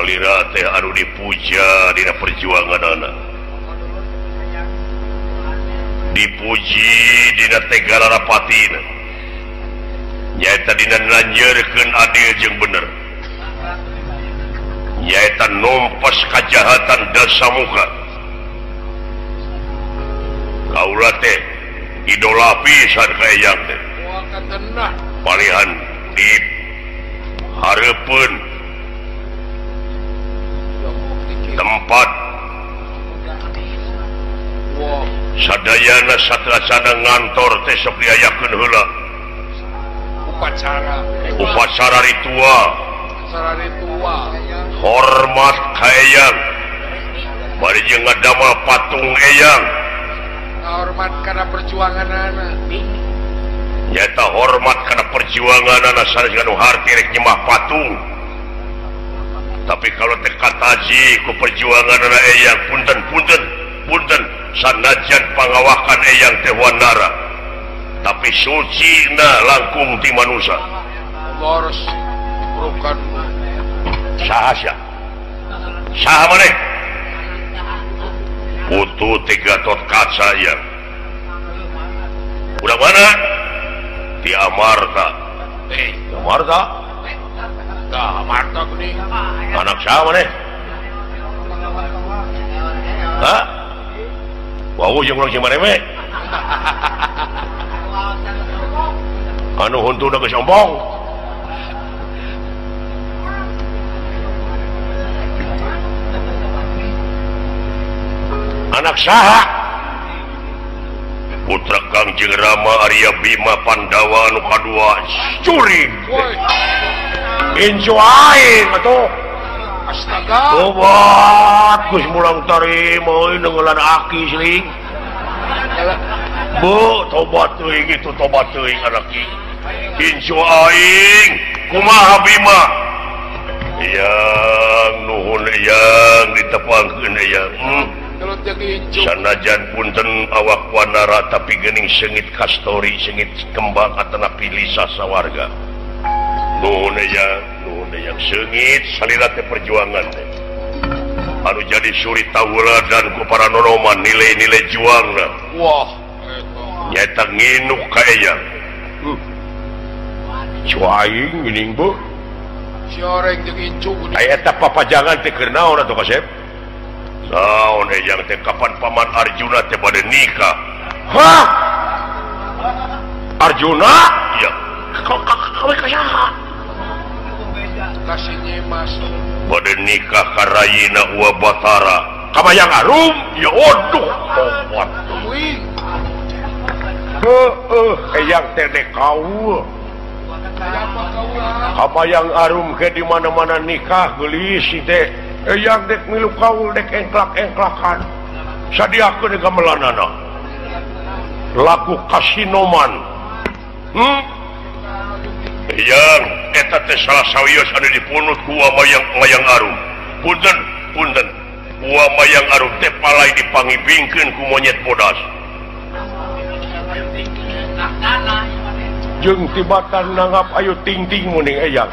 Salira teh anu dipuja dina perjuanganana. Dipuji dina tegala rapatina. Nyaeta dina nanjeurkeun adil jeung bener. Nyaeta nompas kajahatan dasamuka. Kaula teh idola pisan ka eyang teh. Palihan di hareupeun tempat sadayana satracana ngantor teh sok diayakeun heula upacara ritual hormat ka eyang bari jeung ngadamel patung eyang hormat kana perjuanganana nyata hormat kana perjuanganana sanes anu harti rek nyembah patung. Tapi kalau teh kataji ku perjuanganana eyang punten punten punten sanajan pangawakan eyang teh wanara tapi sucina langkung ti manusa. Boros bukan saha sia saha maneh putu tiga tot kaca ya udah mana di Amarta. Amarta Amarta gini anak saha maneh hah wau jeung urang jeung maneh we anu huntuna geus ompong. Anak saha putra Kangjeng Rama Arya Bima Pandawa anu kadua curi incu aing atuh. Astaga tobat geus mulang tarima euy neunggeulan aki siling bu tobat teuing itu tobat teuing anak incu aing kumaha Bima yang nuhun yang ditepangkeun eyang. Sanajan punten awak wanara tapi geuning seungit kastori seungit kembang atanapi lisa sawarga. Nuhun eyang, nuhun eyang seungit salira teh perjuangan teh. Anu jadi suri tauladan ku para nonoman nilai-nilai juangna. Wah, nyaeta nginuk ka eyang. Cuaing geuning bu. Sioreng jeung incu geuning. Aya eta papajangan teh keur naon atuh Kasep? Naon eyang teh kapan paman Arjuna teh bade nikah? Hah? Arjuna? Ya. Kawe ka saha? Kasih Nyimas. Bade nikah ka rayina Uwa Batara. Kabayang arum? Ya aduh, tobat. Heueuh, eyang teh dek kaul. Kabayang arum ke di mana-mana nikah geulis si teh. Eyang dek milu kaul dek engklak-engklakan sadiakeun gamelanana lagu kasinoman. Eyang eta teh salah sawios anu dipunut ku Uwa Mayang Arum. Punten punten Uwa Mayang Arum teh palai dipangibingkeun ku monyet bodas jeung tibatan nanggap ayu ting-ting muning eyang.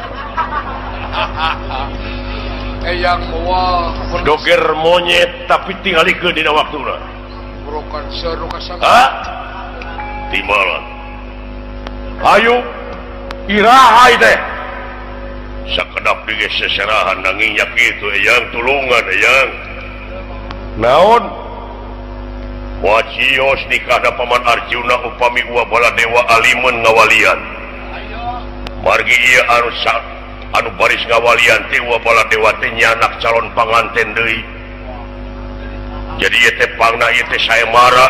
Eyang moal doger monyet tapi tingalikeun dina waktuna. Bukan seru kasam. Hah? Timalan. Ayo iraha teh. Sakedap deui seserahan nanging nya kitu eyang tulungan eyang. Naon? Wacios nikahna paman Arjuna upami Uwa Baladewa alimun ngawalian. Margi ieu anu anu baris ngawalian teh Uwa Baladewa teh nyanak calon panganten deui. Jadi ieu teh pangna ieu teh saemara.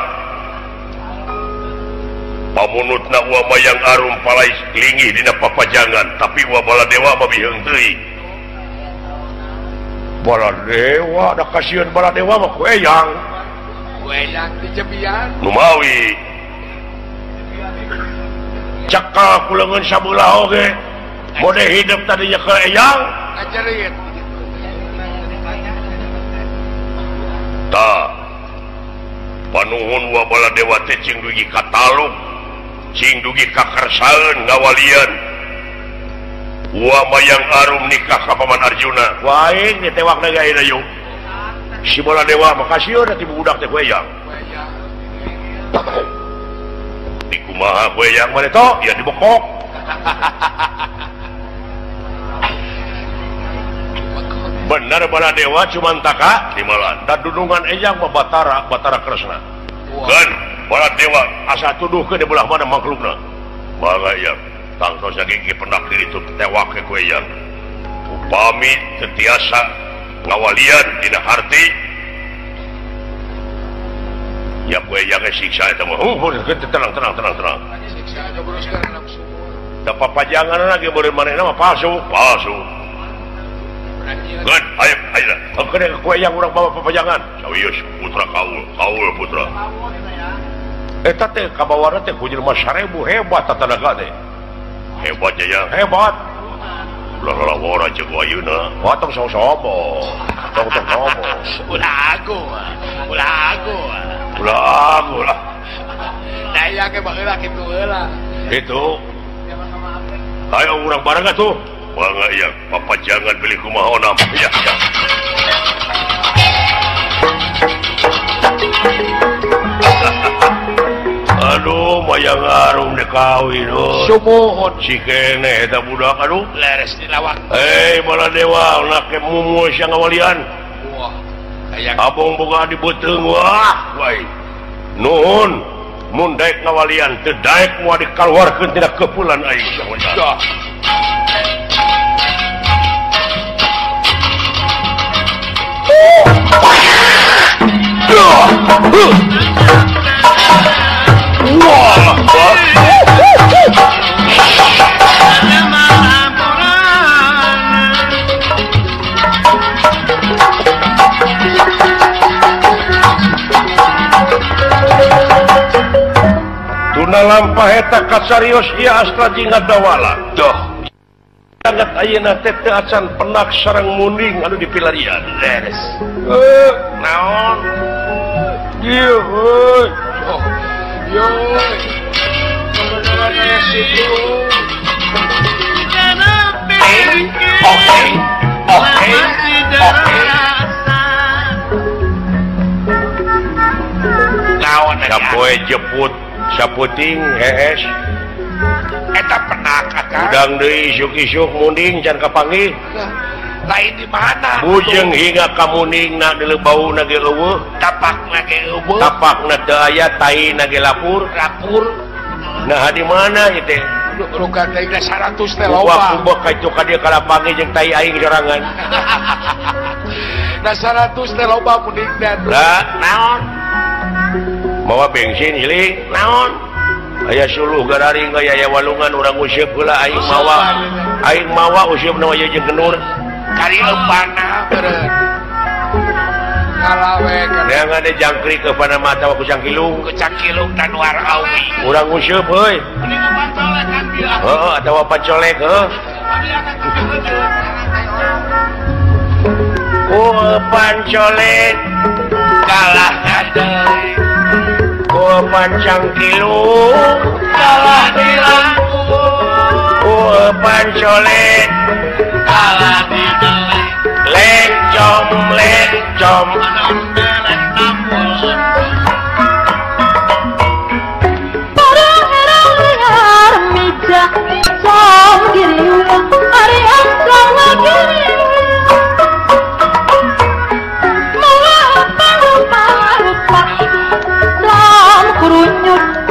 Pamunutna Uwa Mayang Arum palai linggih dina papajangan, tapi Uwa Baladewa mah biheung deui. Baladewa da kasieun Baladewa mah ku eyang. Ku eyang dijebian. Numawi cekal ku leungeun sabelah oge. Mode hidup tadinya ke eyang ngajerit. Ta panuhun Uwa Baladewa teh cing dugi ka taluk, cing dugi ka kersaeun ngawalian. Wa Mayang Arum nikah ka Paman Arjuna. Wa aing ditewak na ayeuna yuk. Si Baladewa mah kasieun atuh budak teh ku Eyang. Di kumaha ku Eyang mah to? Ya dibekok. Benar Baladewa cuman taka dimalan. Dan dudungan Eyang mah Batara, Batara Kresna. Kan Baladewa asa tuduhkeun di belah mana makhlukna. Mangga Eyang tangtos gigi pendak diri itu tewak ku Eyang. Upami teu tiasa ngawalian dina harti ya ku Eyang ge siksa eta mah. Tenang tenang tenang tenang. Siksa jobroskeun nafsu. Da papajangan lagi beureun manehna mah palsu, palsu. Kan ayo ayo. Engkeun ku Eyang urang bawa papajangan. Sawius putra kaul, kaul putra. Eta teh kabawana teh ku jelema 1000 hebat tatanaga teh. Hebat ya, hebat. Ulah lalawara jeung ayeuna. Wah tong sobo. Tong tong sobo. Ulah aku. Ulah aku. Ulah aku lah. Da ieu ge baheula kitu heula. Itu. Ayo urang bareng atuh. Mangga ieu papajangan bilih kumaha onam. Ya, ya. Aduh, Mayang Arum dek kawin. Sumuhun si keneh eta budak aduh. Leres di lawang. Eh, Baladewa nak ke mumus yang ngawalian. Wah, hayang abong boga di beuteung wah, wae. Nuhun, mun daek ngawalian teu daek moal dikaluarkeun tina keupulan aing sawalian. Wah, tuna lampah eta kasarios ieu astra jeung ngadawala. Doh. Sangat ayeuna teh teu acan penak sareng munding anu dipilarian. Leres. Naon? Ieu euy. Yo, kebenaran aya situ. Oke, oke, oke. Naon sapoe jeput, saputing hees. Eta penak akang. Udang deui isuk-isuk munding can kapanggih. Lain di mana? Bujeng hingga ka mundingna deuleu bauna ge eueuh, tapakna ge eueuh. Tapakna teu aya, taina ge lapur, lapur. Nah di mana ieu teh? Luka teh 100 teh loba. Kubah ka itu ka dieu kalapangi jeung tai aing sorangan. Nah 100 teh loba mundingna. Lah, naon? Mawa bensin siling, naon? Aya suluh gararing aya walungan urang useup heula aing mawa. Aing mawa useupna we jeung kenur. Kari eupana beureun. Ngalawe neangan de jangkrik kepada mata ku cangkilung. Ku cangkilung tanuar awi. Urang useup euy. Heeh, atawa pacolek heuh. Ku pancolek kalah deui. Ku pancangkilung kalah di lampu. Ku pancolek kalah di deui. Lecom lecom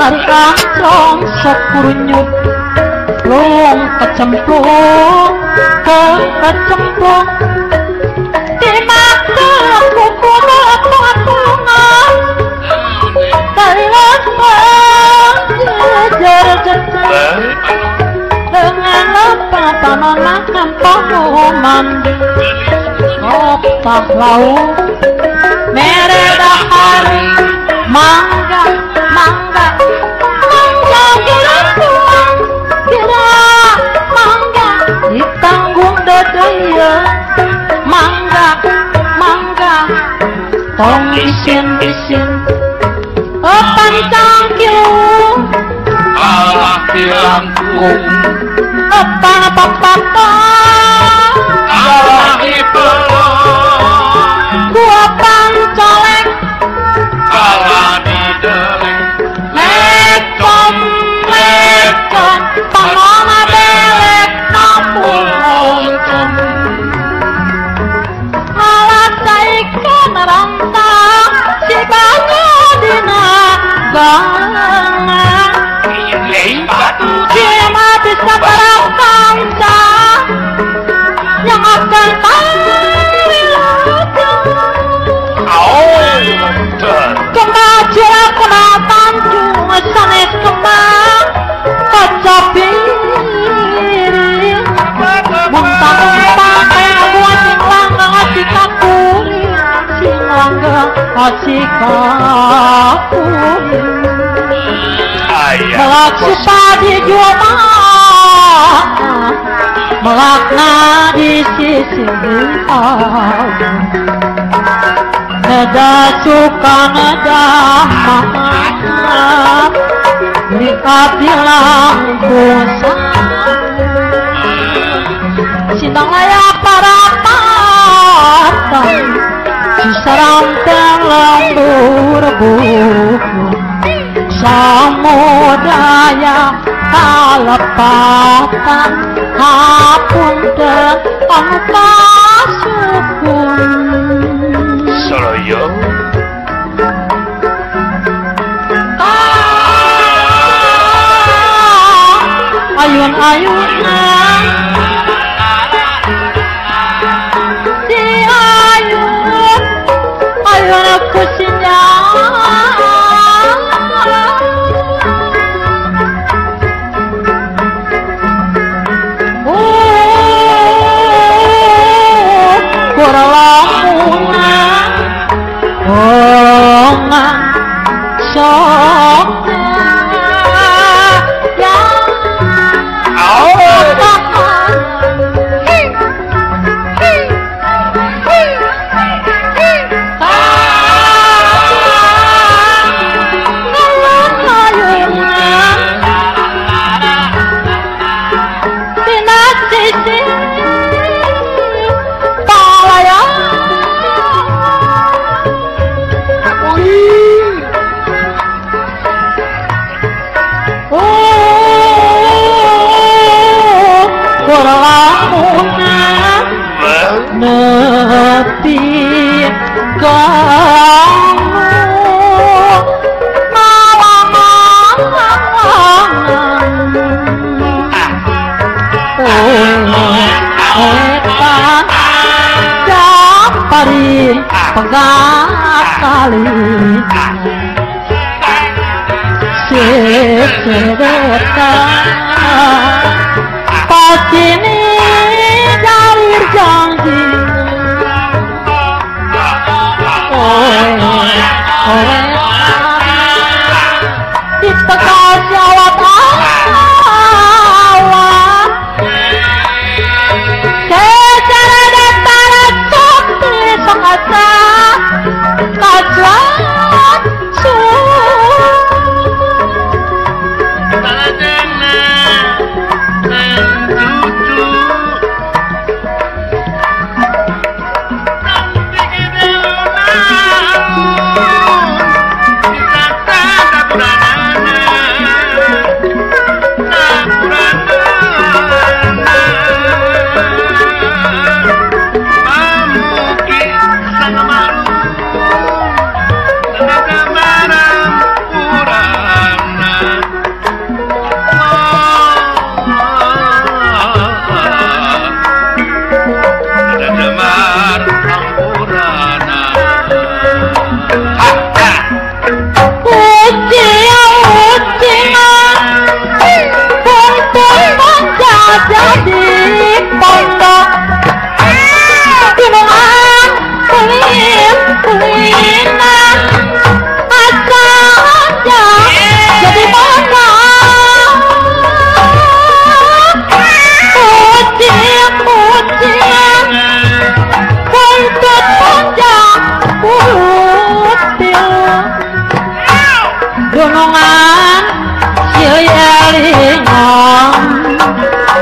Kacong sok kurunyut long kecemplung kecemplung di mata kuku patungan jejer dengan apa panon makan panuman opah laut meredahar mangga mangga mangga kira tuang kira mangga ditanggung dodaya mangga mangga tong isin isin oh pancang kilu Allah Dilangkung apa-apa kalah dipeluk gua pancolek kalah dideleng lekom lekom panona belek nampun untung alat caikan rantang si banyu dina gangan Cuma bisa berangkangsa yang akan kembang curah kembang tanjung sanes kembang kaca piring muntah-muntah kayak gua sing langgeng asik kakuring sing langgeng asik kakuring melak supadi jua melakna di sisi neda suka neda maaf di hati langkung sindang layak para patang si sarang lembur buku samudaya kalepatan hapunten anu kasukun Saloyo ayun-ayunan si ayun ayun aku sinyal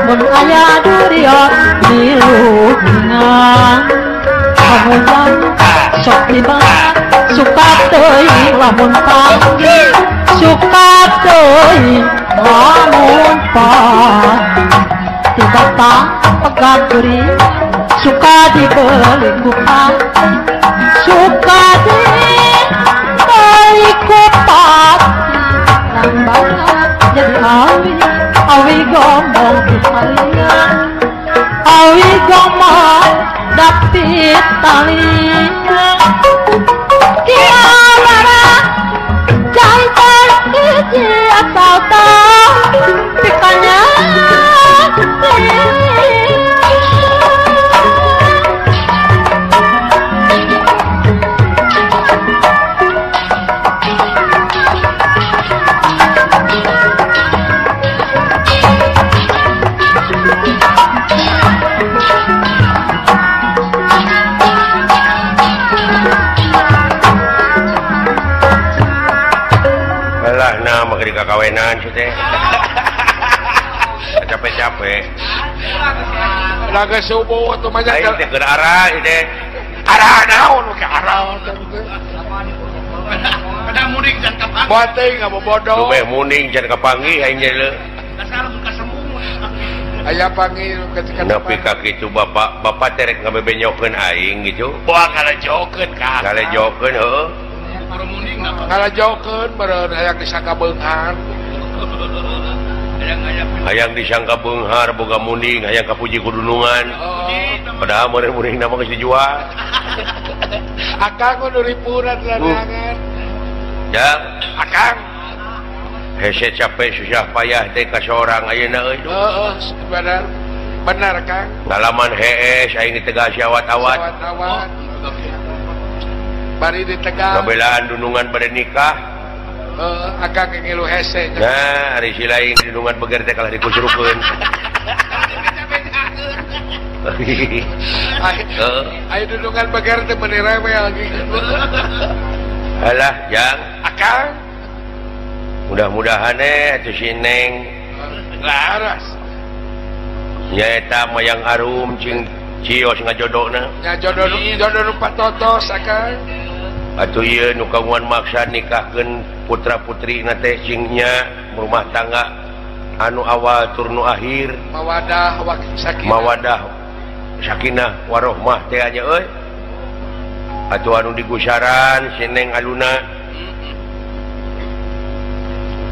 Mun aya duriot diluhingan Pangujang sok tiba suka teuing lamun panggih suka teuing lamun panggih tiba pegat geuring suka dibeli kupat suka dibeli kupat nambah jadi awi awi gombong pitalian awi gombong dapit talian kiawara jantan hiji asal tahu pikanya. Kakawenan sih teh capek-capek laga subuh atuh mah aing teh keur arah ieu teh arah naon ke arah teh kada muning can kapanggih boting ngabobodo meh muning can kapanggih aing jadi dasar kasembung aya panggil ketika nepi ka kitu bapak bapak teh rek ngabebenyokeun aing gitu boa ngalejokeun ka ngalejokeun heuh ngalajokeun meureun hayang disangka beunghar hayang disangka beunghar boga munding hayang kapuji ku dunungan padahal meureun munding mah geus dijual akang kudu ripuran larangan ya akang hese capek susah payah teh ka saorang ayeuna euy heeh bener bener Kang ngalaman hees aing ditegas awat-awat bari di Tegal kabelaan dunungan bade nikah akang ngilu hese nah ari si lain dunungan beger teh kalah dikucurkeun ayo dunungan beger teh meuni rewel alah jang akang mudah-mudahan atuh si Neng laras nyaeta mayang arum cing cios ngajodona nya jodoh jodoh nu patotos akang atuh ieu nu kagungan maksa nikahkeun putra-putrina teh cingnya rumah tangga anu awal tur nu akhir mawadah wa sakinah mawadah sakinah warohmah teh nya euy atuh anu digusaran si Neng Aluna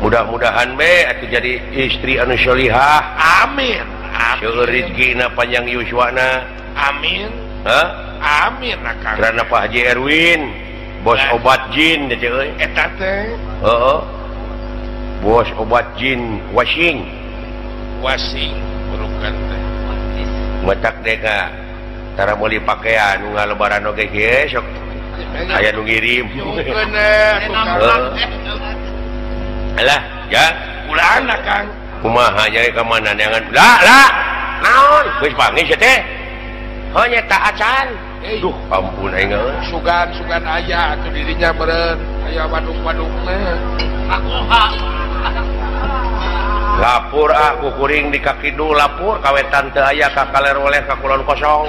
mudah-mudahan be atuh jadi istri anu sholihah amin seueur rezekina panjang yuswana amin hah amin akang karena Pak Haji Erwin bos obat jin teh euy eta teh heeh bos obat jin wasing wasing burukan teh matak deka tara meuli pakaian nu ngalebaran oge kieu sok aya nu ngirim alah ya ulah akang kumaha nya ka mana neangan lah lah naon geus panggih sia teh heuh nya ta acan duh ampun aing euy sugan-sugan aya atuh dirinya meureun aya waduk-wadukna lapor ah kukuring di kaki du lapor kawetan teu aya ka kaler oleh ka kulon kosong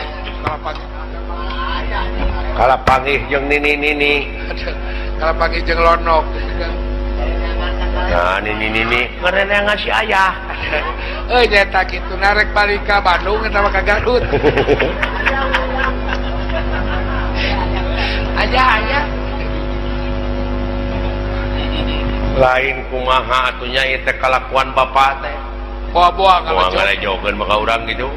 kala panggih jeung nini-nini kala panggih jeung lonok nah nini-nini ngareneangan si ayah euy nyata kitu narek balik ka Bandung eta mah ka Garut ayah ayah lain kumaha atunya ieu teh kalakuan bapak teh boa-boa ngalejokeun maka urang gitu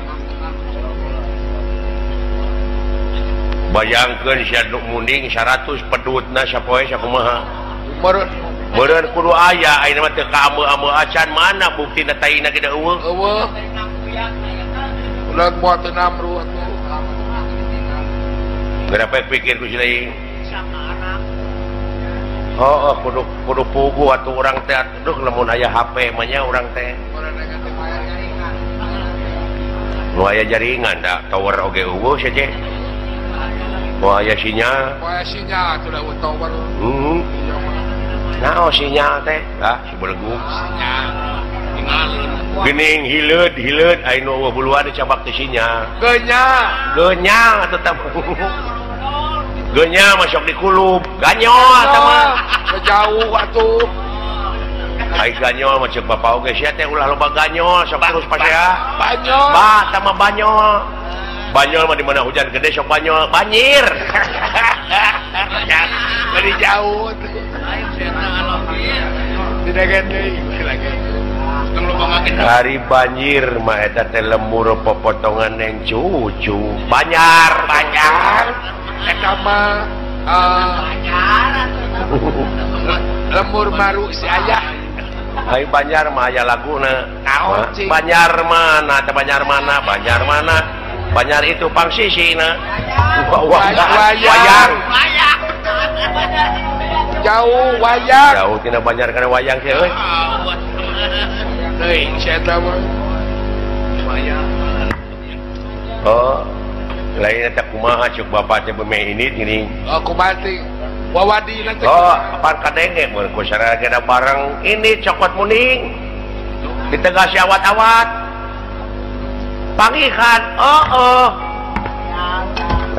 bayangkeun sia nu munding 100 pedutna sapoe sakumaha meureun meureun kudu aya ayeuna mah teu kaameu-ameu acan mana buktina taina ge da eueuh eueuh ulah moal teu namru atuh berapa pikir ku si lain oh, oh kudu kudu pugu atuh urang teh aduh lamun aya HP mah nya urang teh nu aya jaringan da tower oge eueuh sia teh moal aya sinyal moal aya sinyal atuh da tower heeh naon sinyal teh ah si belegug sinyal tinggal Geuning hileud hileud aya nu eueuh buluan dicabak teh sinyal. Geunya. Geunya atuh tah. Geunya masuk di kulub, ganyol tah mah. Jauh atuh. Ai ganyol mah ceuk bapak oge sia teh ulah loba ganyol sok terus pasea. Banyol. Bah tah mah banyol. Banyol mah di mana hujan gede sok banyol, banjir. Bari jauh. Hari banjir mah eta teh lemur popotongan neng cucu. Banjar, banjar. Eta mah lemur maru si ayah. Ai Banjar mah aya laguna. Naon cing? Banjar mana teh Banjar mana? Banjar mana? Banjar itu pangsisina. Wayang. Jauh wayang. Jauh tina Banjar kana wayang sih euy. Teuing si eta mah. Wayang. Oh. Lain eta kumaha ceuk bapak teh beume ini gini. Oh kumaha teh? Wawadina teh. Oh, apaan kadenge mun ku sarana bareng ini cokot muning. Ditegasi awat-awat. Pangihan, oh oh.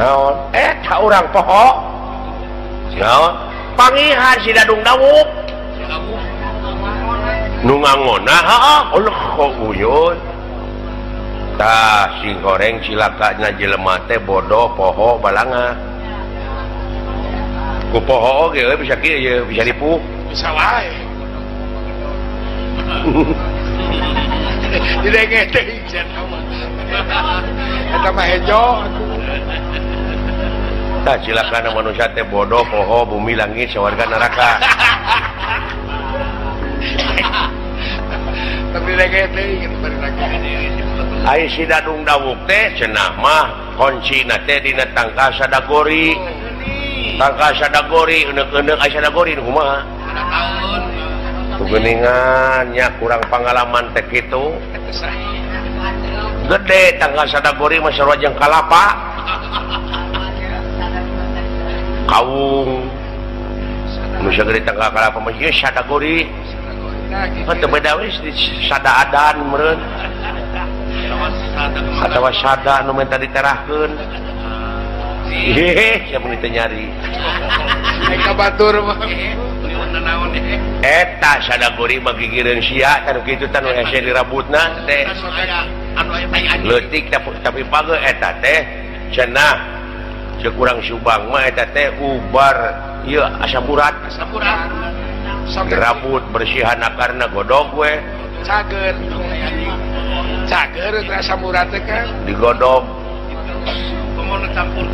Naon? Eta urang poho. Naon? Pangihan si Dadung Dawuk. Nu ngangona, heeh, Allah kok uyun. Tah sing goreng cilakana jelema teh bodoh poho balanga. Ku poho oge euy bisa kieu ye, bisa nipu. Bisa wae. Didenge teh eta mah. Eta mah hejo. Tah cilakana manusia teh bodoh poho bumi langit sawarga neraka. Tapi didenge teh gitu bari lagi. Ai si Dadung Dawuk teh cenah mah kuncina teh dina tangka sadagori. Tangka sadagori euneuh-euneuh ai sadagori nu kumaha? Tugeuningan nya kurang pengalaman teh kitu. Gede tangka sadagori mah sarua jeung kalapa. Kawung. Nu sagede tangka kalapa mah ieu sadagori. Mah teu beda we sada adan meureun. Atawa sada nu menta diterahkeun. Hehehe, siapa nu teu nyari. Ai ka batur mah. Eta sadagori mah gigireun sia tanu kitu tanu hese dirabutna teh. Leutik tapi page eta teh cenah ceuk urang Subang mah eta teh ubar ieu asam urat. Asam urat. Dirabut bersihan akarna godog we. Cager. Cager teh asam urat teh kan digodog. Campur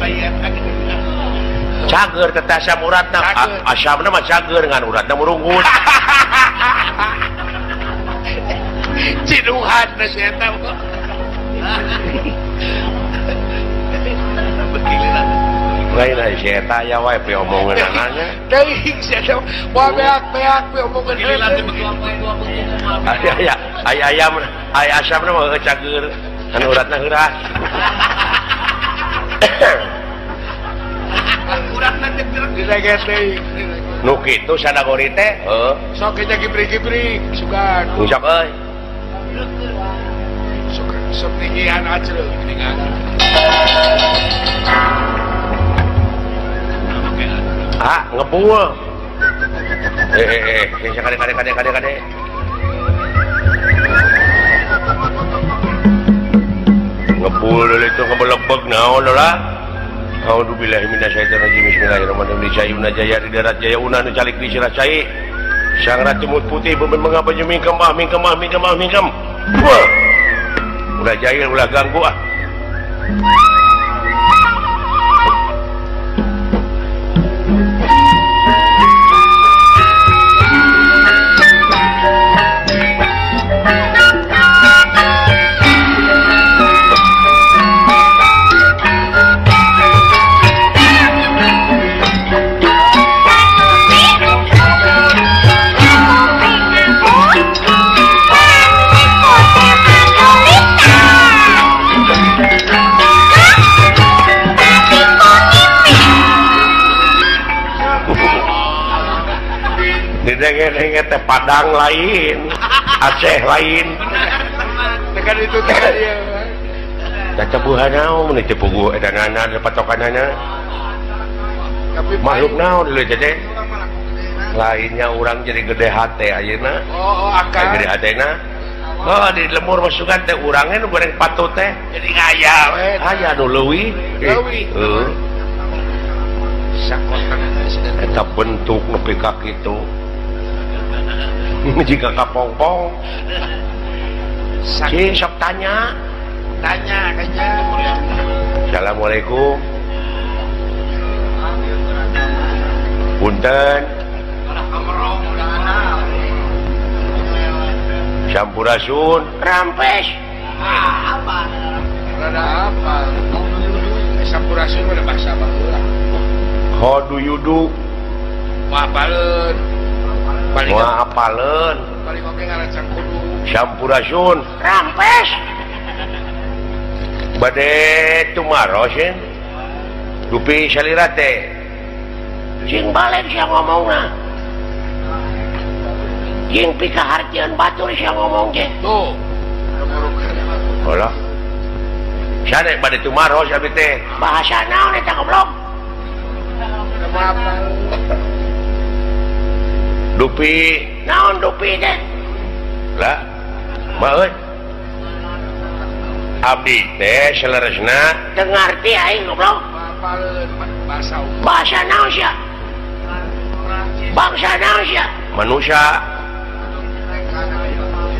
cager teh asam uratna, asamna mah cager ngan uratna murunggut. Ciduhan teh si eta. Lain ai si eta aya wae piomongeunana. Teuing si eta moal beak-beak piomongeun. Aya aya ayam ai asamna mah cager ngan uratna heuras. Nu kitu sadagori teh heuh sok kita gibri-gibri sugan sok euy sok sok tinggian acreuk geuningan ah ngebul kade kade kade kade kade ngebul itu ngebelebeg naon lah. A'udzubillahi minasyaitonirrajim. Bismillahirrahmanirrahim. Jaya jaya di darat jaya una nu calik di sirah cai. Sang ratu mut putih beumeun mengapa mingkem ah mingkem ah mingkem ah mingkem. Ulah jahil ulah ganggu ah. Didenge-denge teh Padang lain, Aceh lain. Tekan itu tekan ieu. Cacabuhan naon mun teu puguh edanana patokanana. Makhluk naon deui teh? Lainnya orang jadi gede hate ayeuna. Oh, akal. Gede hatena. Oh, di lemur masukan teh urangnya nu goreng patut teh. Jadi ngaya we. Aya nu leuwih. Leuwih. Heuh. Eta bentuk nepi ka kitu. Jika kapongpong. Si sok tanya. Tanya kayaknya. Assalamualaikum. Punten. Sampurasun. Rampes. Apa? Rada apa? Sampurasun udah bahasa baheula. How do you do? Moal apaleun. Moal apaleun. Paling oge ngarancang kudu. Sampurasun. Rampes. Bade tumaros ye. Dupi salira teh. Cing balik sia ngomongna. Jeung pikahartieun batur sia ngomong ge. Tuh. Hola. Sane bade tumaros abi teh. Bahasa naon eta goblok? Dupi naon dupi teh? Lah, mah euy. Abdi teh saleresna teu ngarti aing goblok. Bahasa naon sia? Bangsa naon sia? Manusia.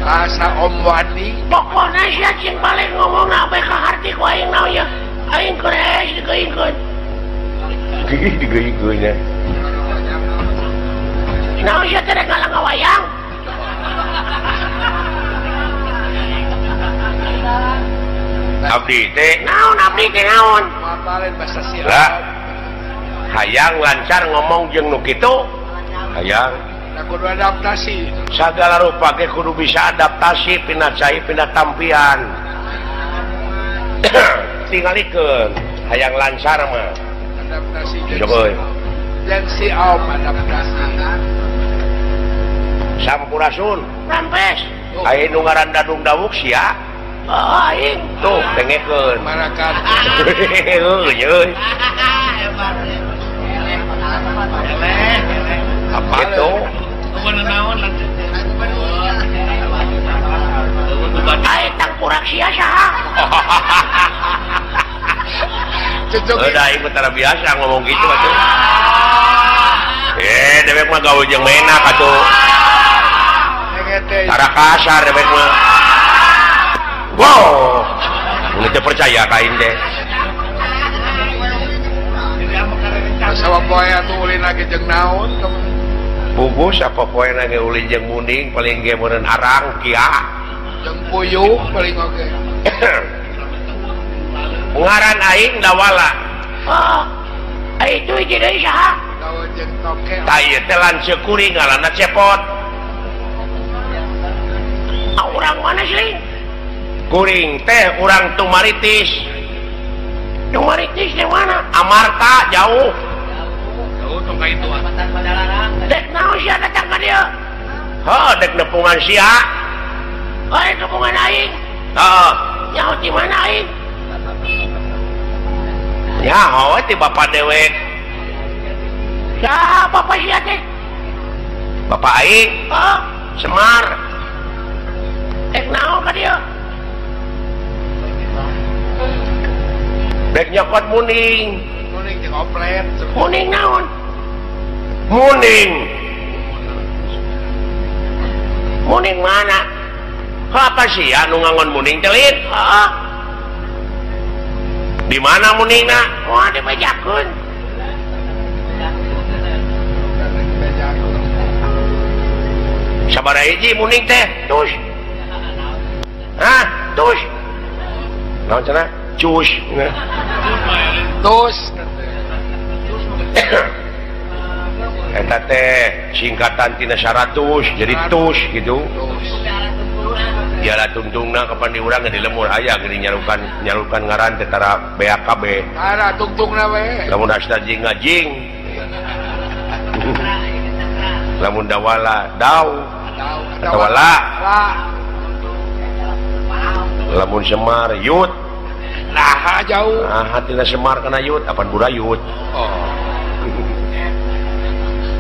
Bahasa Om Wandi. Pokona sia cing balik ngomongna bae kaharti ku aing naon ya. Aing keres digeuingkeun. Digeuingkeun nya. Naon sia teh rek ngalang wayang? Abdi teh naon abdi teh naon? Lah. Hayang lancar ngomong jeung nu kitu. Hayang kudu adaptasi. Sagala rupa ge kudu bisa adaptasi pina cai pina tampian. Tingalikeun hayang lancar mah. Adaptasi. Coba. Jeung si Om adaptasi. Sampurasun. Rampes. Aya nu ngaran Dadung Dawuk sia. Oh, aing. Tuh dengekeun. Marakan. Heuh, euy. Apa itu? Aing tangkurak sia saha? Udah aing mah tara biasa ngomong gitu atuh. Dewek mah gaul jeung menak atuh. Tara kasar dewek mah. Wow. Mun teu percaya ka aing teh. Sawa poe atuh ulin lagi jeung naon? Pugus apa poe lagi ulin jeung munding paling ge meureun arang kia. Jeung puyuh paling oge. Ngaran aing Dawala. Oh. Ai itu hiji deui saha? Dawa jeung toke. Tah ieu teh lanceuk kuring ngaranna Cepot. Ah, urang mana sih? Kuring teh urang Tumaritis. Tumaritis di mana? Amarta jauh. Jauh tong ka itu. Dek naon sia datang ka dieu? Heuh, dek nepungan sia. Ai nepungan aing. Heeh. Nyaho di mana aing? Nyaho we ti bapa dewek. Saha bapa sia teh? Bapa aing? Heeh, Semar. Dek naon ka dieu? Dek nyokot muning. Muning jeung oplet. Muning naon? Muning. Muning mana? Apa sih anu ngangon muning teh lin? Heeh. Di mana muningna? Moal dibejakeun. Sabaraha hiji muning teh? Tus. Hah? Tus. Naon cenah? Cus. Tus. Eta teh singkatan tina 100 jadi tus gitu. Jala tungtungna kapan di urang di lemur aya geuning nyarukan ngaran teh tara BAKB. Tara tungtungna we. Lamun asta jing ngajing. Lamun dawala daw. Atawa la. Lamun Semar yut. Nah jauh. Nah tina Semar kana yut apan burayut. Oh.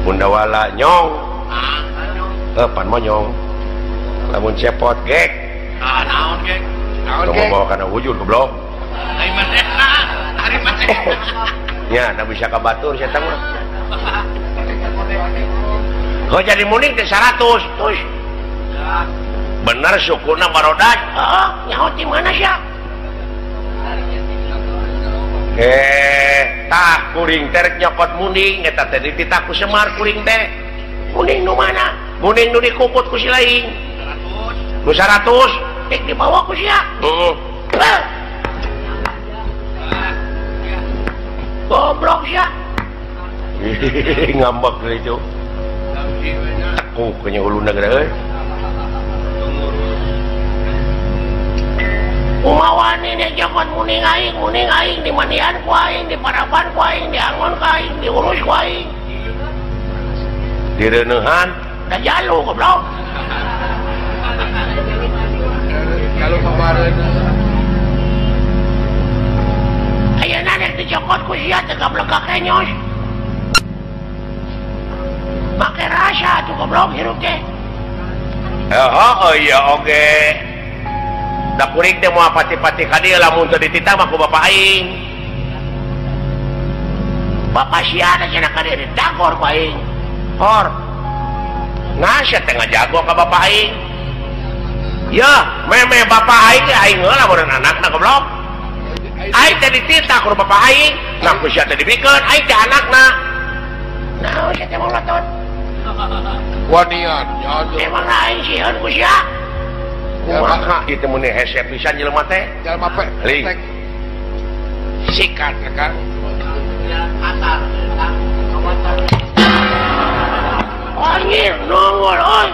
Bundawala nyong. Pan monyong. Lamun cepot gek. Ah naon gek? Naon gek? Bawa kana wujud goblok. Ari manehna, ari manehna. Nya da bisa ka batur sia mah. Kau jadi muning teh 100 terus. Bener sukuna barodak. Heeh, nyaho ti mana sia? Tah kuring teh rek nyokot muning eta teh dititah ku Semar kuring teh. Muning nu mana? Muning nu dikukut ku si laing. 100. Nu 100 rek dibawa ku sia. Heeh. Goblok sia. Ngambek deui itu. Tekuk nya uluna geura euy. Umawani nih jokot muning aing dimandian ku aing, diparapan ku aing, diangon ku aing, diurus ku aing. Direuneuhan da jalu goblok. Kalau kemarin ayeuna rek dicokot ku sia teh gablek ka kenyos. Make rasa atuh goblok hirup teh. Oh iya oge. Da kuring teh moal pati-pati ka dieu lamun teu dititah mah ku bapa aing. Bapa sia teh cenah ka dieu didagor ku aing. Hor. Nah sia teh ngajago ka bapa aing. Ya, meme bapa aing teh aing heula meureun anakna goblok. Aing teh dititah ku bapa aing, nah ku sia teh dibikeun aing teh anakna. Naon sia teh molotot? Wanian, emang aing sieun ku sia. Kumaha ieu teh mun hese pisan jelema teh? Jelema pe. Sikat kan. Anjir nongol euy.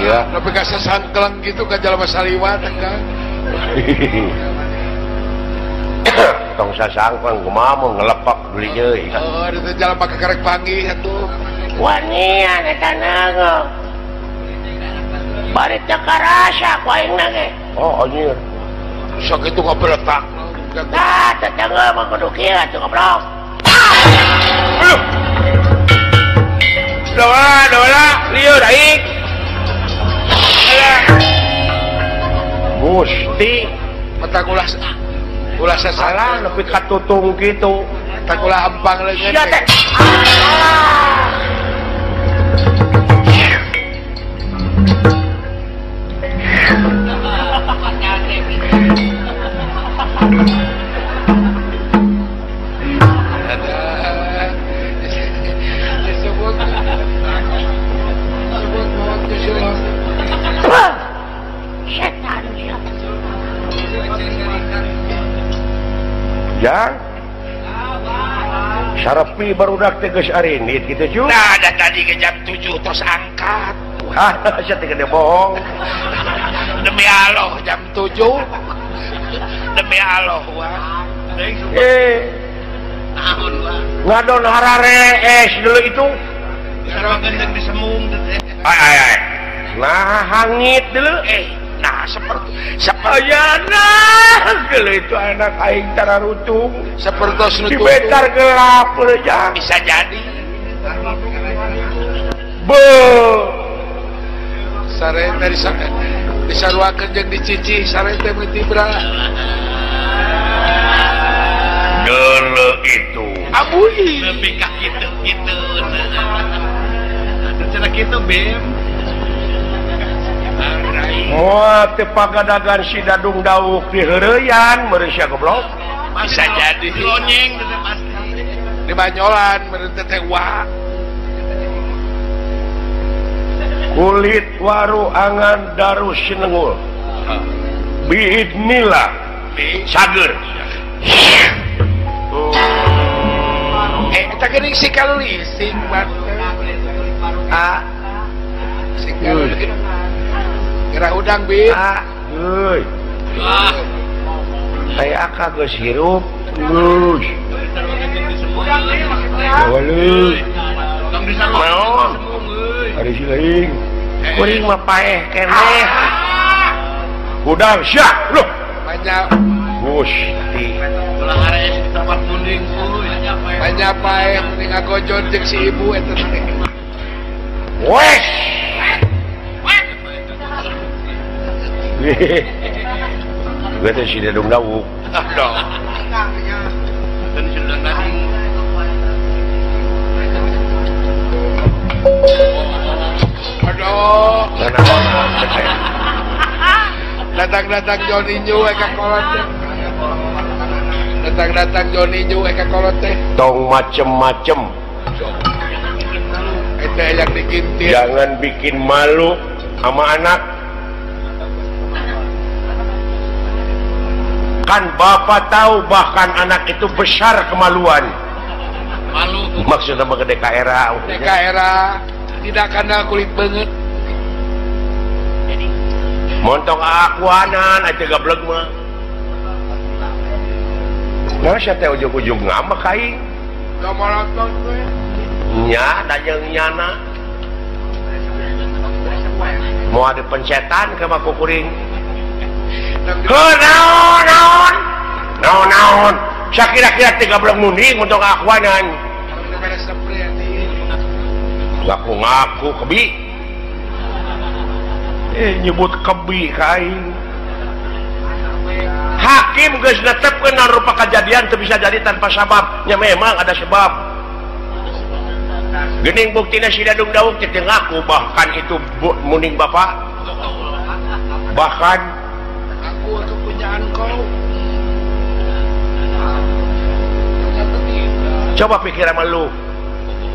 Ya, tapi ka sasangkleng gitu ka jelema saliwat kan. Tong sasangkleng kumaha mun ngelepak deui deui. Oh, itu jelema kakarek panggih atuh. Wanian eta nangol. Bari teu karasa ku aing na ge. Oh anjir. Sok itu ngabeletak. Tah tetangga mah kudu kieu atuh goblok. Aduh. Doa, doa, lieur aing. Gusti, mata ulah ulah sasalah nepi ka tutung kitu. Mata ulah hampang leungeun. Sia teh. Jang Sarapi barudak teh geus arinit kitu cu. Nah, da tadi ke jam 7 tos angkat. Wah, sia teh gede bohong. Demi Allah jam 7. Demi Allah wah. Naon wah. Ngadon hararees dulu itu. Ay ay ay. Nah hangit dulu. Nah seperti ayana geuleuh itu anak aing tararutung seperti di betar gelap ya. Bisa jadi. Be sare dari disaruakeun jeung dicicih sare teh meuni tibra. Geuleuh itu. Abui nepi ka kitu-kitu. Cenah kitu bem. Moal teu pagadagan si Dadung Dauk di heureuyan meureun sia goblok. Bisa jadi. Lonyeng teh pasti. Di banyolan meureun teh wa. Kulit waru angan daru sinengul. Biidnillah sager. Eta geuning si kalulising Ah. Si kalulising. Kira udang bi. Ah, euy. Saya aka geus hirup. Geus. Waluh. Naon? Ari si laing. Kuring mah paeh keneh. Hudang sia loh. Banyak Gusti. Ulah ares di tempat munding banyak pae mending ngagojon jeung si ibu eta teh. Wes. Gue teh si Dadung Dawuk. Aduh. Aduh. Datang-datang Johnny New ka kolot teh. Datang-datang Johnny New ka kolot teh. Tong macem-macem. Eta yang dikintir. Jangan bikin malu sama anak. Kan bapak tahu bahkan anak itu besar kemaluan. Malu. Maksudnya mah gede ka era. Ka era tidak karena kulit banget. Montong akuanan aja gablek mah. Nah sia teh ujug-ujug ngambek aing. Da maraton we. Nya da jeung nyana. Mau ada pencetan ke mah kukuring. Heuh naon naon. Naon naon. Sakira-kira teh gablek munding montong akuanan. Ngaku-ngaku kebi. Nyebut kebi kain. Hakim geus netepkeun rupa kejadian teu bisa jadi tanpa sabab. Nya memang ada sebab. Geuning buktina si Dadung Dawuk teh ngaku bahkan itu muning bapak. Bahkan aku kepunyaan kau. Coba pikir sama lu.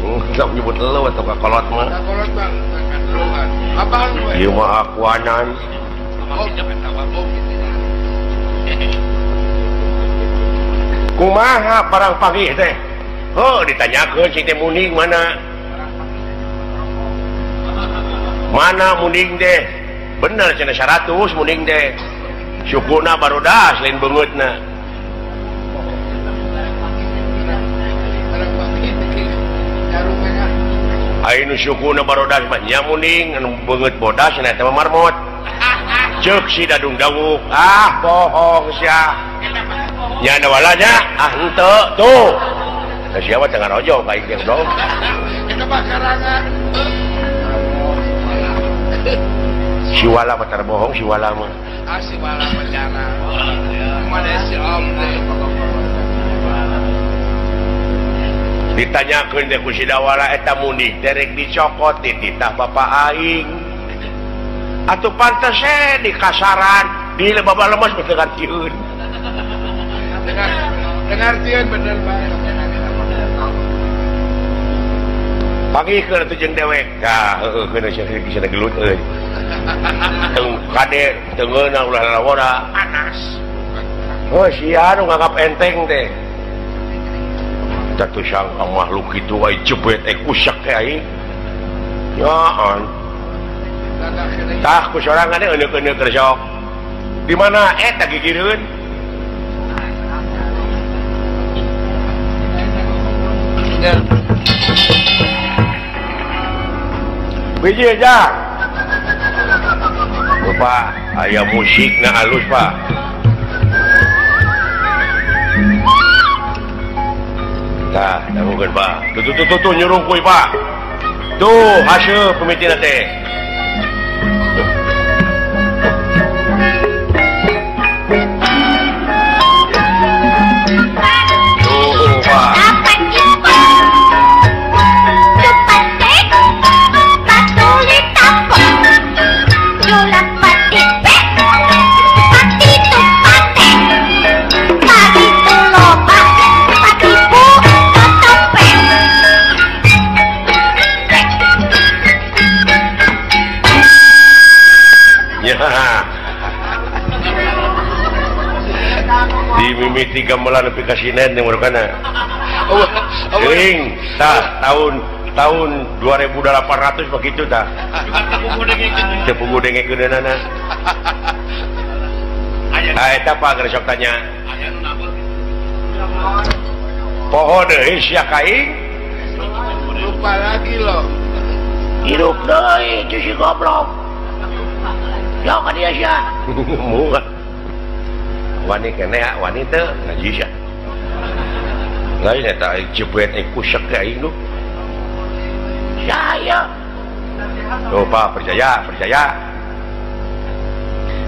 Enggak nyebut lu atau kakolot mah. Kakolot bang, kakolot. Abang we. Ieu mah akuanan. Kumaha barang pagi teh? Oh, ditanyakeun si teh muning mana? Mana muning teh? Bener cenah 100 muning teh. Sukuna barudas lain beungeutna. Ainu sukuna barodas mah nya muning anu beungeut bodas cenah eta mah marmot. Ceuk si Dadung Dawuk, ah bohong sia. Nya walanya ah henteu tuh. Da sia mah teu ngarojong ka aing jeung dong. Eta mah karangan. Si wala mah terbohong si wala mah. Ah si wala mah jarang. Mana si om teh. Ditanyakeun teh ku si Dawala eta muning teh rek dicokot dititah bapak aing. Atuh pantes di kasaran di bapak lemes teu ngartieun. Dengar tieun bener bae. Pangihkeun atuh jeung dewek. Tah heueuh keun sia bisa gelut euy. Teu kade teu ngeunah ulah lalawora panas. Oh sia nu nganggap enteng teh. Tatu sangka makhluk itu ai jebet kusak teh aing. Nyaan. Tah ku sorangan teh euneuh-euneuh keur sok. Di mana eta gigireun? Biji aja. Bapak, aya musikna alus, Pak. Tah, dangukeun, Pak. Tuh tuh tuh tuh nyurung kuy, Pak. Tuh, hasil pemitina teh. Tuh, Pak. Dimimiti gamelan nepi ka sinen yang merukana. Geuing tah tahun 2800 begitu tah. Teu puguh dengekeunana. Tah eta Pak geus sok tanya. Poho deui sia ka aing. Lupa lagi loh. Hidup deui si goblok. Yo ka dia sia. Moal. Wani keneh wani teu ngaji sia. Lain eta jebet kusek aing nu. Saya. Tuh Pak, percaya, percaya.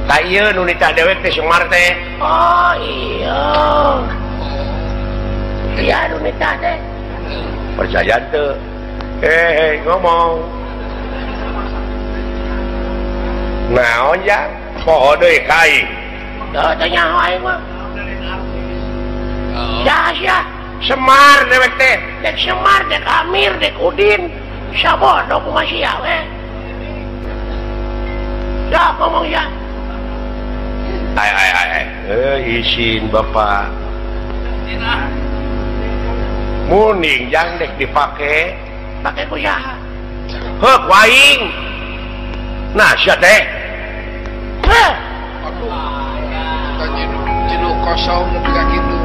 Tak ieu nu nitah dewek teh Semar teh. Oh iya. Iya nu nitah teh. Percaya teu? Eh, ngomong. Naon ya? Poho deui ka aing. Teu teu nyaho aing mah. Sia sia. Semar dewek teh. Dek Semar, dek Amir, dek Udin. Sabodo kumaha sia we. Ya ngomong ya. Ai ai ai. Izin Bapak. Muning jang dek dipake. Pake ku saha? Heuh ku aing. Nah sia teh. Heuh. Aduh. Jinu kosong nepi ka kitu.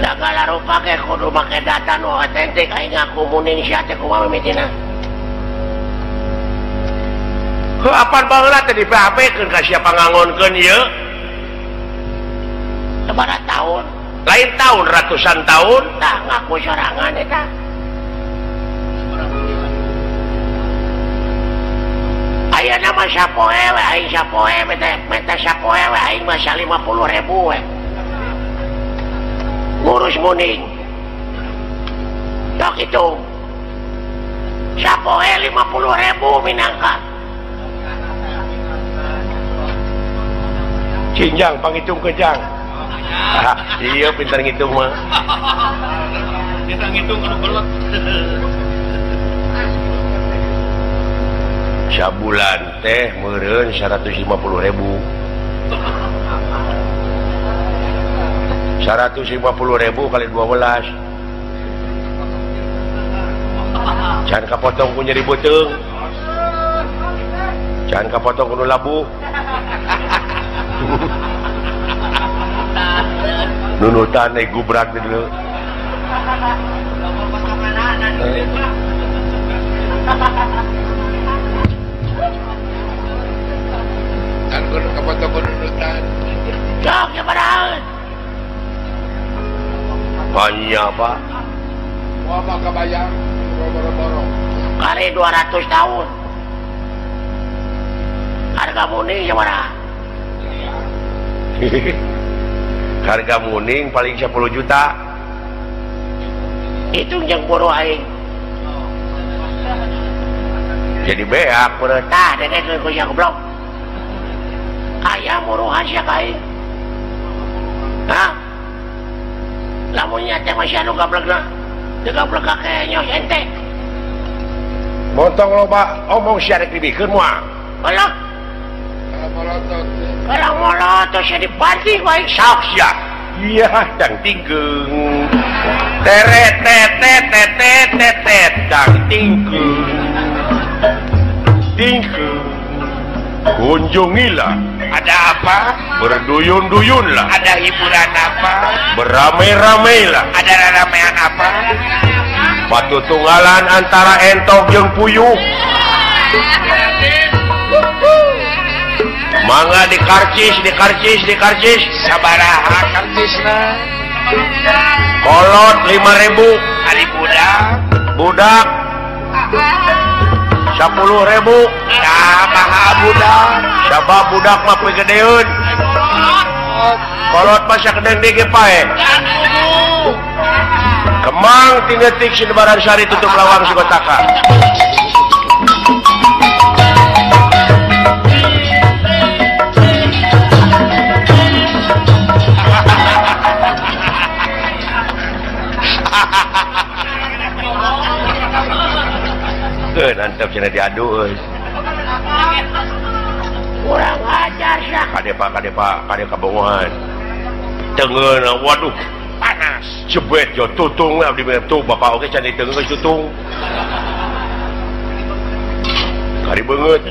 Sagala rupa ge kudu make data nu otentik aing ngaku muning sia teh kumaha mimitina. Heuh apan baheula teh di PHP-keun ka siapa ngangonkeun ieu? Sabaraha tahun? Lain tahun, ratusan tahun. Tah ngaku sorangan eta. Ayeuna mah sapoe we aing sapoe meta sapoe we aing mah 50.000 we. Ngurus muning. Sok hitung. Sapoe 50.000 minangka. Cinjang panghitung kejang. Iya pintar ngitung mah. Kita ngitung kudu belet. Sabulan teh meureun 150.000. 150.000 kali 12. Jangan kapotong ku nyeri beuteung. Jangan kapotong ku nu labuh. Nunutan eh gubrak dulu. Kan kudu kapotong ku nunutan. Sok sabaraha? Banyak Pak. Wah mah kabayang boro-boro. Kali 200 tahun. Harga muning sabaraha? Harga muning paling 10 juta. Itu yang boro aing. Jadi beak meureun. Tah dedek ku sia goblok. Aya muruhan sia ka aing. Hah? Lamunnya teh masih anu gablegna. Teu gablek ka kenyos ente. Montong loba omong sia rek dibikeun moal. Alah. Molotot. Kalau molotot sia dibanting wae sok sia. Iya dang tingkeung. Teret tet tet tet tet tet dang tingkeung. Tingkeung. Kunjungilah. Ada apa? Berduyun-duyunlah. Ada hiburan apa? Beramai-ramailah. Ada ramean apa? Batu tunggalan antara entok jeung puyuh. Mangga dikarcis, dikarcis, dikarcis. Sabaraha karcisna? Kolot 5.000. Ari budak. Budak 10.000. Sabaha budak? Sabab budak mah pigedeun. Kolot mah sakedeng deui ge pae. Kemang tingetik Sinebaran Sari tutup lawang Sigotaka. Nantep cenah diadu euy. Kurang ajar sia. Kade Pak, kade Pak, kade kabongohan. Tengeuna waduh panas. Jebet yo tutung abdi mah tuh bapak oge can diteungeun geus tutung. Kari beungeut.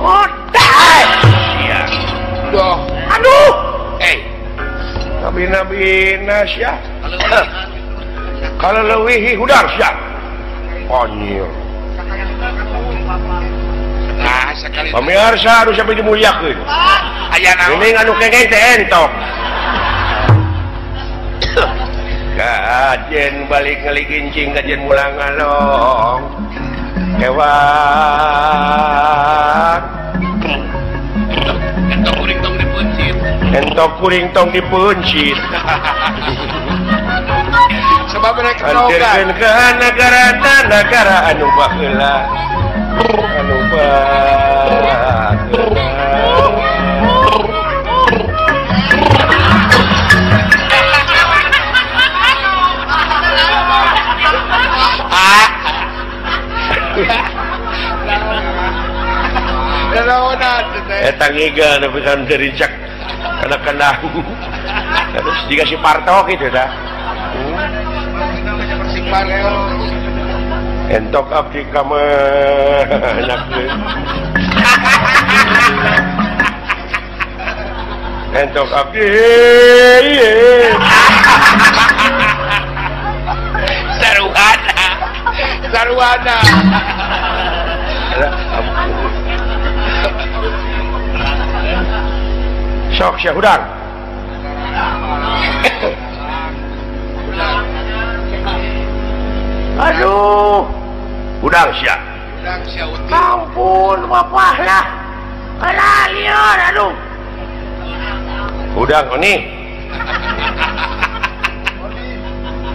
Otak. Sia. Duh. Aduh. Eh. Nabi-nabina sia. Kalau leuwih hudang sia. Anjir. Nah, Pemirsa harus sampai dimuliakeun. Aya naon? Ini anu kengeng teh entok. Kajen balik ngaligincing kajen mulang ngalong. Kewak. Entok kuring tong dipuncit. Entok kuring tong dipuncit. Sebab mereka antirkeun ka nagara nagara anu baheula. Anu baheula. Eta ngiga nepi ka derincak kana kendang. Terus dikasih parto gitu dah. Entok abdi ka menakkeun. Entok abdi. Saruana. Saruana. Sok sia hudang. Aduh, hudang sia. Hudang sia uti. Ampun bapak lah. Alah lieur aduh. Hudang oni.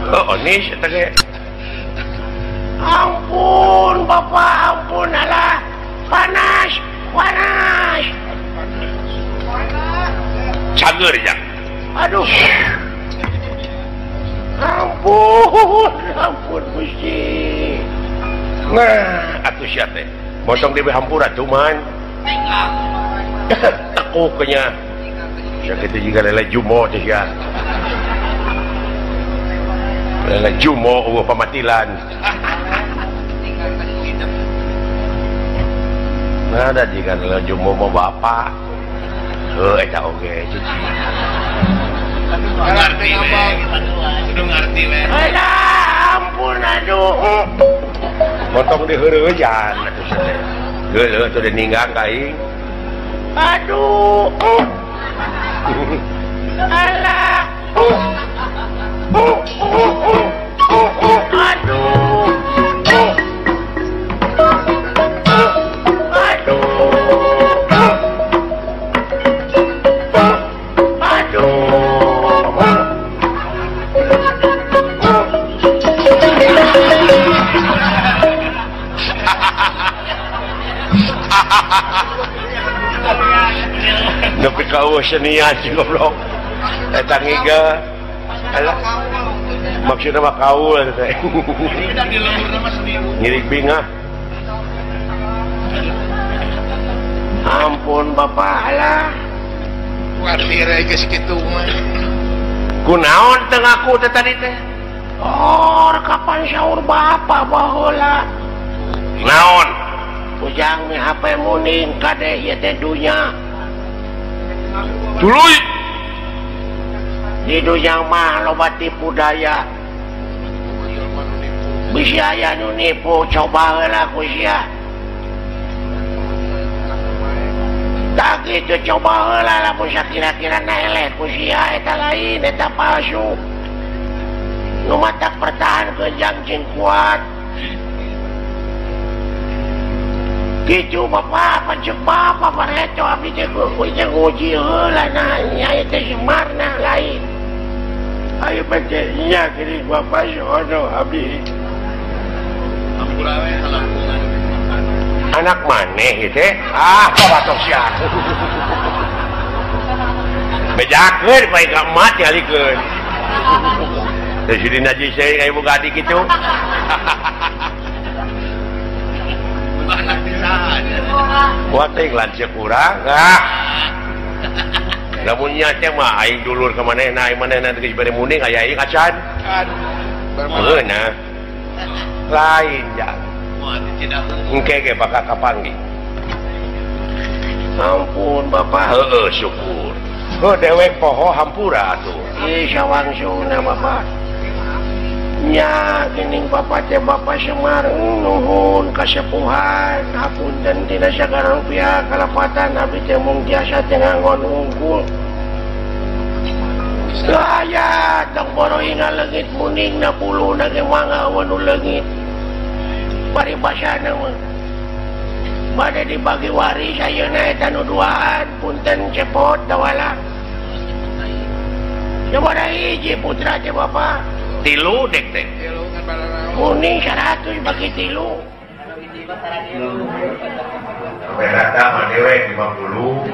Oh, oni sia teh. Ampun bapak, ampun alah. Panas, panas. Cager ya. Aduh. Ampun, ampun Gusti. Nah, atuh sia teh. Motong dewe hampura cuman. Tekuk nya. Sia kitu jiga lele jumo teh sia. Lele jumo eueuh pamatilan. Nah, da jiga lele jumo mah bapak. Heuh eta oge cici. Ngerti we. Kudu ngerti we. Alah, ampun aduh. Motong diheureujan atuh sia teh. Heueuh atuh ninggang ka aing. Aduh. Alah. Aduh. Nepi ka eueuh senian si goblok. Eta ngiga. Alah. Maksudna mah kaul teh. Ngirig bingah. Ampun bapak alah. Kuatir geus kitu mah. Kunaon teu ngaku teh tadi teh? Oh, kapan sahur bapak baheula? Naon? Ujang mi HP muning kade ieu teh dunya. Tuluy. Di dunya mah loba tipu daya. Bisi aya nu nipu, coba heula ku sia. Tak kitu coba heula lamun sakira-kira naeleh ku sia eta lain eta palsu. Nu matak pertahankeun jang cing kuat. Gitu bapak, pancek bapak bareto abdi teh nguji heula nanya ieu teh semarna lain. Ayo pancek nya geuning bapak sono abdi. Anak maneh ieu teh? Ah, batok sia. Bejakeun bae ka emak tingalikeun. Teh si dina jiseu ka ibu gadi kitu. Wah teh lanceuk urang ah. Lamun nya teh mah aing dulur ka manehna, aing manehna geus bade muning aya aing acan. Heuh nah. Lain ja. Engke ge bakal kapanggih. Ampun bapak. Heueuh syukur. Heuh dewek poho hampura atuh. Ih sawangsungna bapak. Nya geuning Bapak teh Bapak Semar nuhun kasepuhan hapunten tina sagala rupiah kalepatan abdi teh mung tiasa teh nganggon hungkul. Aya tong boro inga leungit muning na puluna ge mangga nu leungit. Paribasana mah bade dibagi waris ayeuna eta nu duaan punten cepot dawala. Sabaraha hiji putra teh Bapak? Tilu dek teh. Muning 100 bagi tilu. Rata mah dewek 50.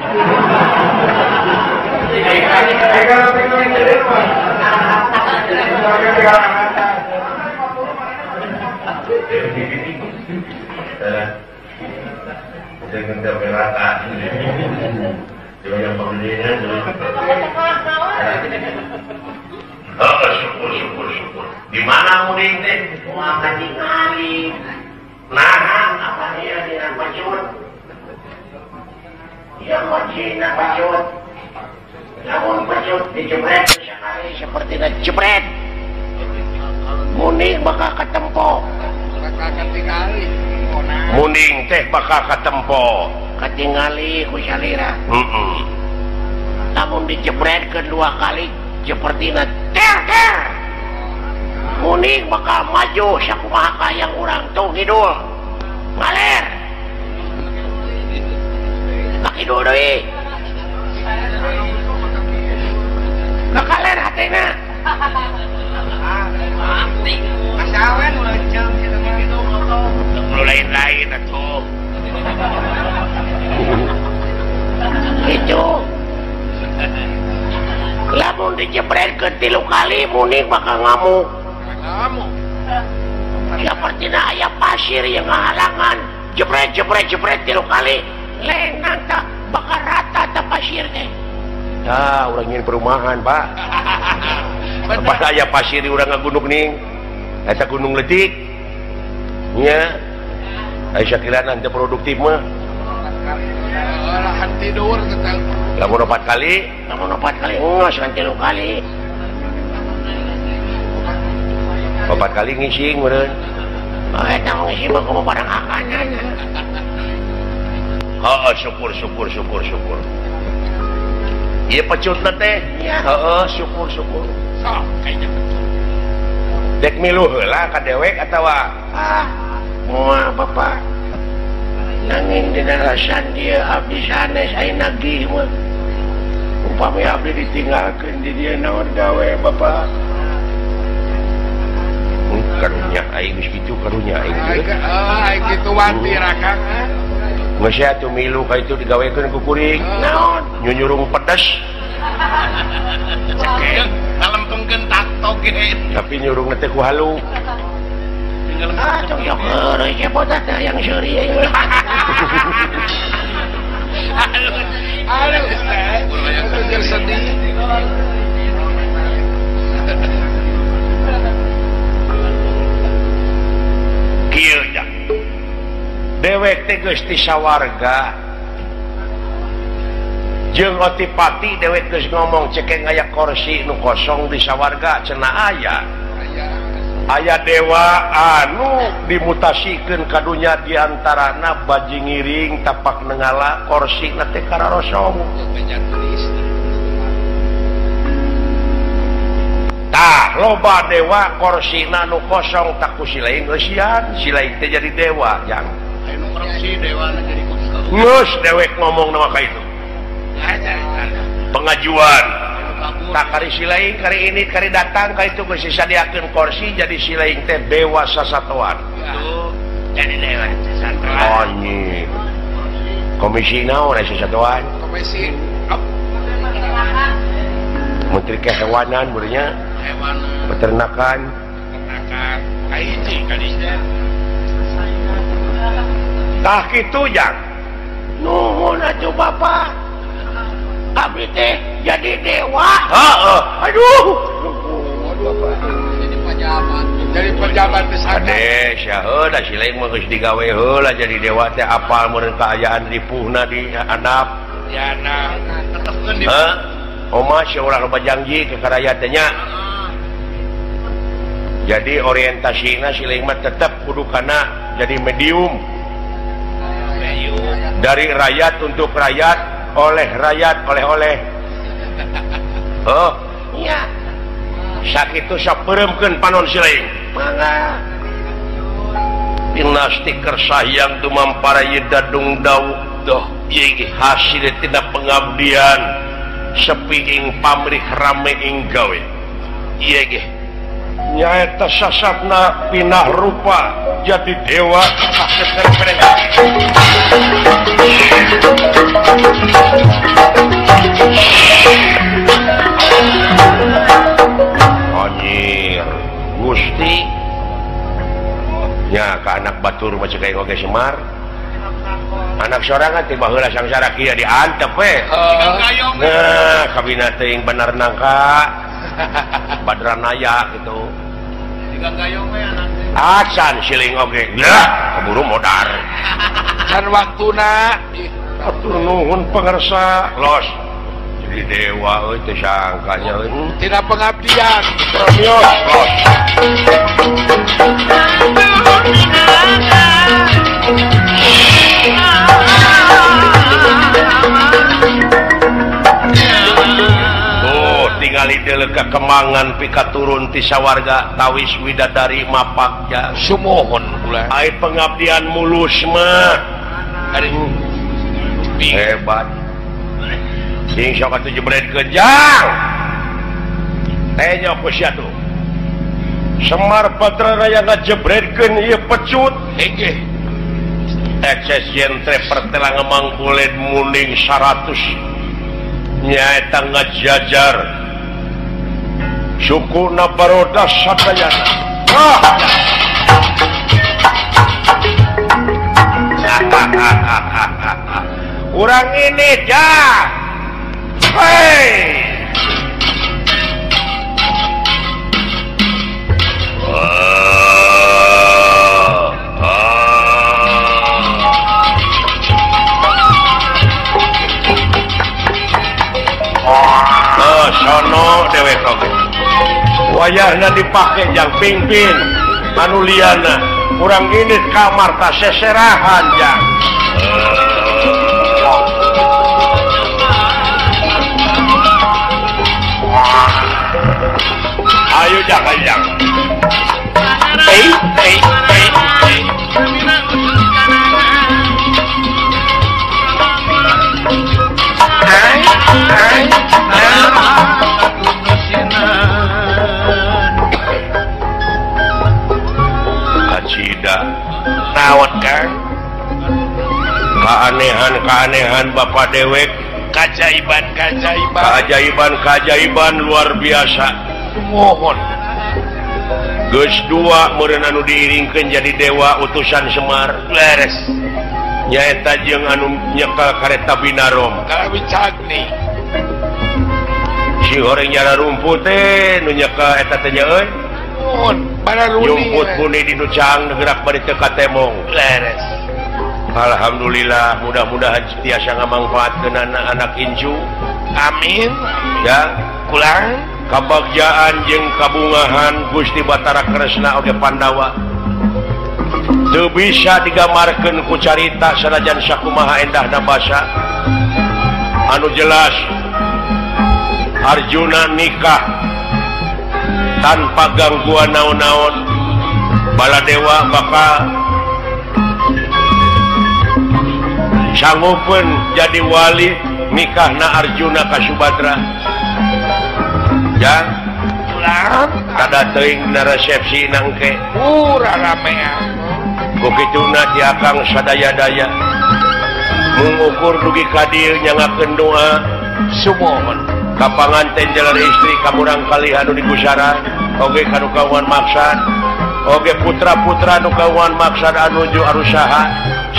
Syukur syukur syukur. Di mana muning teh? Wah katingali. Nah, apa dia dina pacut? Ya kucina pacut. Namun pecut dijebret sekali seperti jebret. Muning bakal ketempo. Muning teh bakal ketempo. Katingali ku salira. Namun dijebret kedua kali seperti ter ter. Muning bakal maju sakumaha yang urang tuh ngidul. Ngaler. Ka kidul deui. Kakaler hatena. Nu lain-lain atuh. Itu. Lamun dijebret ke 3 kali muning bakal ngamuk. Ngamuk. Seperti aya pasir yang ngahalangan. Jebret jebret jebret 3 kali. Lenang tak bakal rata tak pasir teh. Tah, urang nyeun perumahan, Pak. Pas aya pasir di urang ngagunung ning. Eta gunung leutik. Nya. Aya sakirana teu produktif mah. Lahan tidur ketel. Lamun 4 kali, lamun 4 kali geus kan 3 kali. 4 kali ngising meureun. Oh, eta ngising mah kumaha barang akanan. Heeh, syukur syukur syukur syukur. Ieu pecutna teh. Heeh, syukur syukur. Sok kayaknya pecut. Dek milu heula ka dewek atawa ah, moal Bapak. Nanging dina rasan dia abdi sanes aya nagih mah. Upami abdi ditinggalkeun di dieu naon gawe Bapak. Karunya aing geus kitu karunya aing. Aing kitu wati rakang. Geus atuh milu ka itu digawekeun ku kuring. Naon? Nyunyurung pedes. Ngalempengkeun taktok ge. Tapi nyurungna teh ku halu. Ah, tong yok heureuy cepot teh yang seuri aing. Aduh, aduh, sedih. Kieu nya. Dewek teh geus ti sawarga. Jeung Otipati dewek geus ngomong cekeng aya kursi nu kosong di sawarga cenah aya. Aya dewa anu dimutasikeun ka dunya diantarana baji ngiring tapak nengala kursi na teh kararosong. Tah loba dewa korsina nu kosong tak ku si lain eusian, si lain teh jadi dewa jang. Anu korupsi dewa na jadi kosong. Geus dewek ngomong nama ka itu. Pengajuan. Tak kari si lain kari ini kari datang ka itu geus disadiakeun kursi jadi si lain teh dewa sasatoan. Jadi dewa sasatoan. Anjing. Komisi naon aya sasatoan? Komisi Menteri Kehewanan beunya. Hewan peternakan. Peternakan kahiji kadinya. Tah kitu jang. Nuhun atuh Bapak. Abdi teh jadi dewa. Heeh. Aduh. Bapak. Jadi pejabat. Jadi pejabat pisan. Ade sia heuh da si lain mah geus digawe heula jadi dewa teh apal meureun kaayaan ripuhna di handap. Ya nah, tetepkeun di. Heuh. Oma sia urang loba janji ke karaya teh nya. Jadi orientasina siling mah tetap kudu kana jadi medium. Dari rakyat untuk rakyat, oleh rakyat, oleh-oleh. Oh, iya. Sakitu sapeuremkeun panon siling. Mangga. Tina stiker sayang tumampara dadung dauk doh ieu hasil tina pengabdian sepi ing pamrih rame ing gawe. Ieu ge nyaeta sasatna pinah rupa jadi dewa. Anjir Gusti nya ka anak batur mah cek oge Semar anak sorangan tiba heula sangsara kieu diantep we. Nah kabina teuing bener nangka Badranaya gitu. Acan siling oge. Lah, keburu modar. Can waktuna. Atur nuhun pangersa. Los. Jadi dewa euy teu sangkanya euy. Tina pengabdian. Los. Los. Tingali deuleu ka kemangan pika turun ti sawarga tawis widadari mapak ja sumuhun kula. Ai pengabdian mulus mah hebat. Sing sok atuh jebretkeun jang. Tenyo ku sia tuh. Semar Patra Raya ngajebretkeun ieu pecut. Hege. Ekses jentre pertela ngemangkulen muning 100 nyaeta ngajajar sukuna baroda sadayana. Urang ini jah. Hei. Sono dewek oge. Wayahna dipake jang pingpin anu liana urang ini kamar ta seserahan jang. Ayo jang, ayo jang. Ei ei ei ei. Ai ai Acida naon Kang? Keanehan-keanehan Bapak dewek, kajaiban-kajaiban, keajaiban-keajaiban luar biasa. Mohon geus dua meureun anu diiringkeun jadi dewa utusan Semar. Leres. Nyaeta jeung anu nyekel kareta Binarom. Kawicagni. Si horeng nyara rumput teh nu nyekel eta teh nya euy. Mohon bararuni. Nyumput buni di nu cang gerak bari teu katemong. Leres. Alhamdulillah, mudah-mudahan tiasa ngamangfaatkeun anak incu. Amin. Ya, kulang kabagjaan jeung kabungahan Gusti Batara Kresna oge Pandawa. Teu bisa digambarkeun ku carita sanajan sakumaha endahna basa. Anu jelas Arjuna nikah tanpa gangguan naon-naon. Baladewa bakal sanggupeun jadi wali nikahna Arjuna ka Subadra. Ya, kada teuing na resepsi nangke. Ura ramean. Ku kituna ti akang sadaya-daya. Mengukur dugi ka dieu nyangakeun doa. Sumuhun. Ka panganten jalan istri ka murang kalih anu digusara, oge ka nu kawan maksad, oge putra-putra nu kawan maksad anu ju arusaha,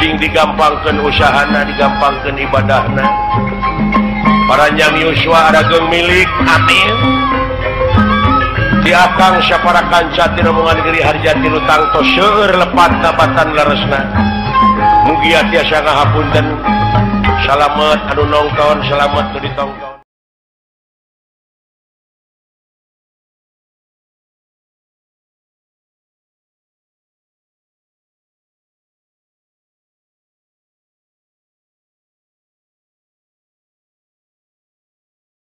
sing digampangkeun usahana, digampangkeun ibadahna. Paranjang yuswa arageung milik. Amin. Ti akang sapara kanca ti rombongan Giri Harjati nu tangtos seueur lepat dabatan leresna. Mugia tiasa ngahapunten. Salamet anu nongton, salamet nu ditongton.